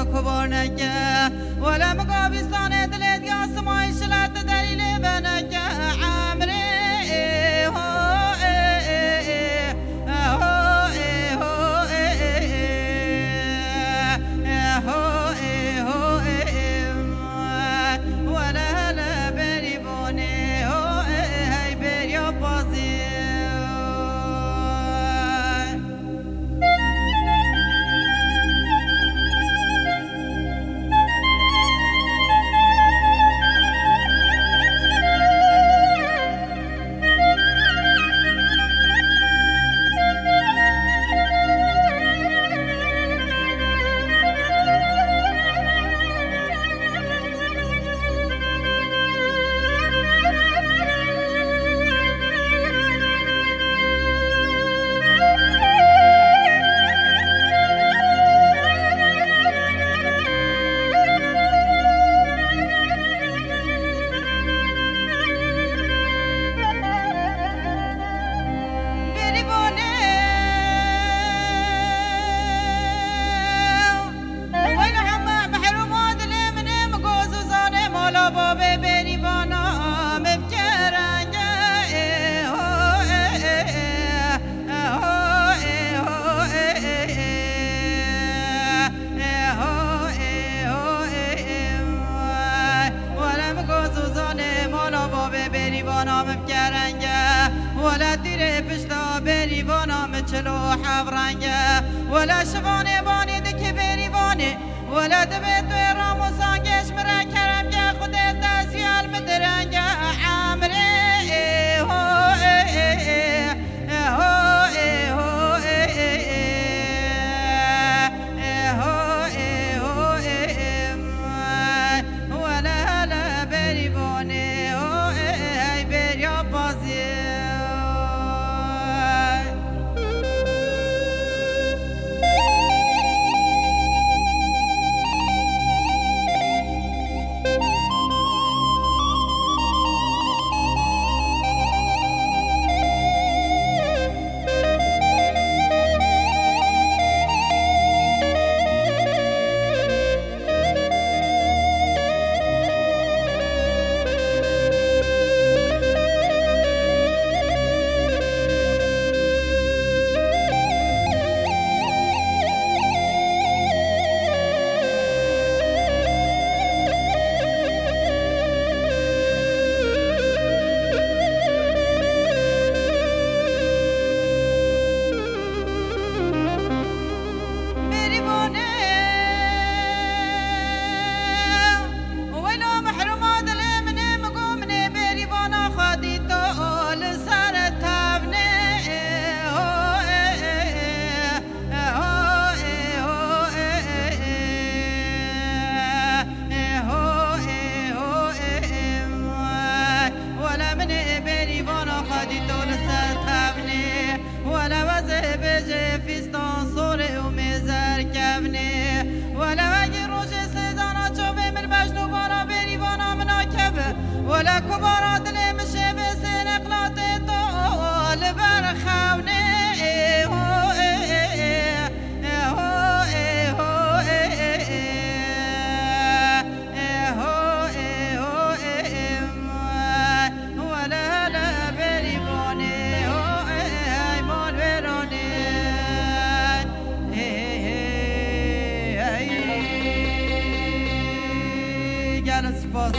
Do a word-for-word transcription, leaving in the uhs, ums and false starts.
Kuborneke, wele min gavîstane dilê diya simayî şilet derî lê veneke, emrê, ho, ê, ê, ê, ho, ê, ho, ê, ê, ê, ho, ê, ho, ê, ê, wele hele berî bonê, ho, ê, ê, hey beriya pazê. Berîvanê, wele heme mehrûma dilê min ê, min goz û zanê mala bavê berîvana min bikerenge, ê, ho, ê, ê, ê, ê, ho, ê, ho, ê, ê, ê, ê, ê, ho, ê, ho, ê, ê, wele min goz û zanê mala bavê berîvana min bikerenge, wele tîrê pişta berîvana min çil û heft renge. Wele şivanê banî dikî berîvanê. Wele divê tu ê ramosan geş min re kerem ke Xwedê te ziyal min direnge emrê. Ê ho, ê, ê, ê, ê ho, ê, ho, ê, ê, ê, ê, ho, ê, ho, ê, ê, wele hele berîvanê, ho, ê, ê, hey beriya pazê. Berîvanê, welo mehrûma dilê min ê, min got min ê berîvana xwe dîto li ser tevnê, ê ho, ê, ê, ê, ê ho, ê, ho, ê, ê, ê, ê, ê ho, ê, ho, ê, ê, wele min ê berîvana xwe dîto li ser tevnê. Wele wezê bêje fîstan sorê û mêzer kevnê. Wele wegî rojê sêzana çavê min bejn û bara berîvana min a keve. Wele kubara dilê min şevê sêne qlatê to li ber xewnê. Ê ho, ê, ê, ê, ê ho, ê, ho, ê, ê, ê. Ê ho, ê ho, ê, ê, wele hele berîvanê, ho, ê, ê, hey malwêranê. Ê, ê, ê, ê, ê. Gelin spas.